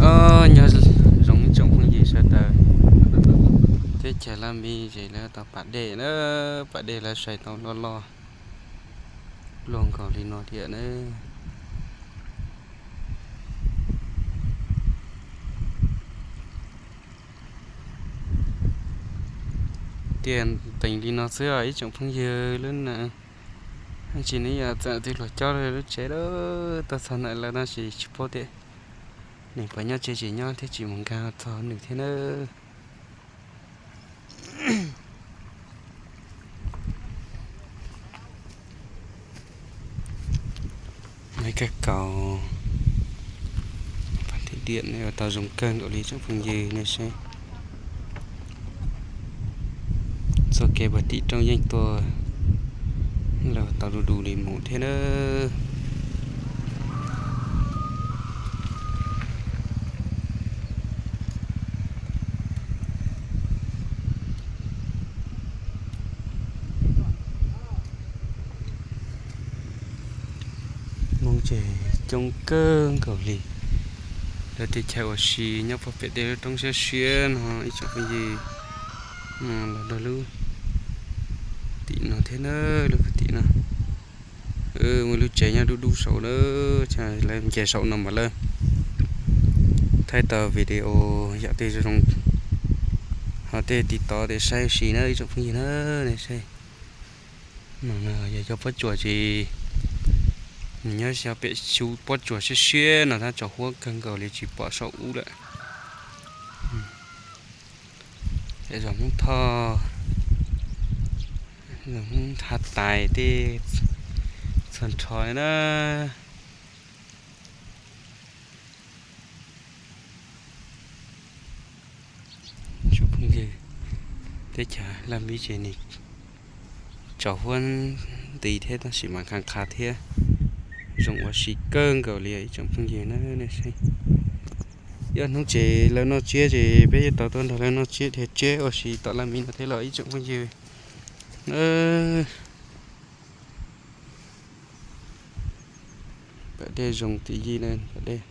Nyob zoo ib tsoom phooj ywg sawv daws, teb chaws Laj Mis ces lawv tau pas dej na, pas dej lawv sai tau loj loj luaj nkaus li no thiab na. Tiaj teem li no xwb os ib tsoom phooj ywg, lub na, tsis neb yog txawm tij luag cob lub tsev lawm, tuaj txog ntawm lawv no ces tsis paub tias nws puas nyob tsev tsis nyob thiab, tsis mus nkag txog nws thiab nawb. Kab kaus pas thim diam ua tau zoo kawg nkaus li tsoom phooj ywg nej saib. Txoj kev puag tim roob yeej tuaj los tau du du li mus thiab nawb. Hmoob ces coob kawg nkaus li. Lawv teb chaws ua si nyob puag pem tej lub roob siab siab no ib tsoom phooj ywg, los rau lub tim no thiab na, lub tim no. Muaj lub tsev nyob dub dub saud lawm, lawv nce saum no mas lawv thaij tau video yam tej zoo, ho tej tiv tov tej saib si na ib tsoom phooj ywg na, nej saib. No yog cov pob tsuas ces nws nyob xyov pem xyu pob tsuas siab siab no tab tsaus huab kawg nkaus li tsis pom saum ub lawm. Zos Hmoob Thoj, zos Hmoob Thaj Tais tej txog nrho na. Tsoom phooj ywg, teb chaws Laj Mis ces nws tsaus huab nti thiab tab sis mas khaj qha thiab zoo ua si kawg nkaus li ib tsoom phooj ywg na. Nej saib, ib ob hnub ces lawv noj tsiab ces peb yuav tau tuaj nrog lawv noj tsiab dhia tsiab ua si tom Laj Mis no thiab los ib tsoom phooj ywg. Pas dej zoo tim yij na, pas dej.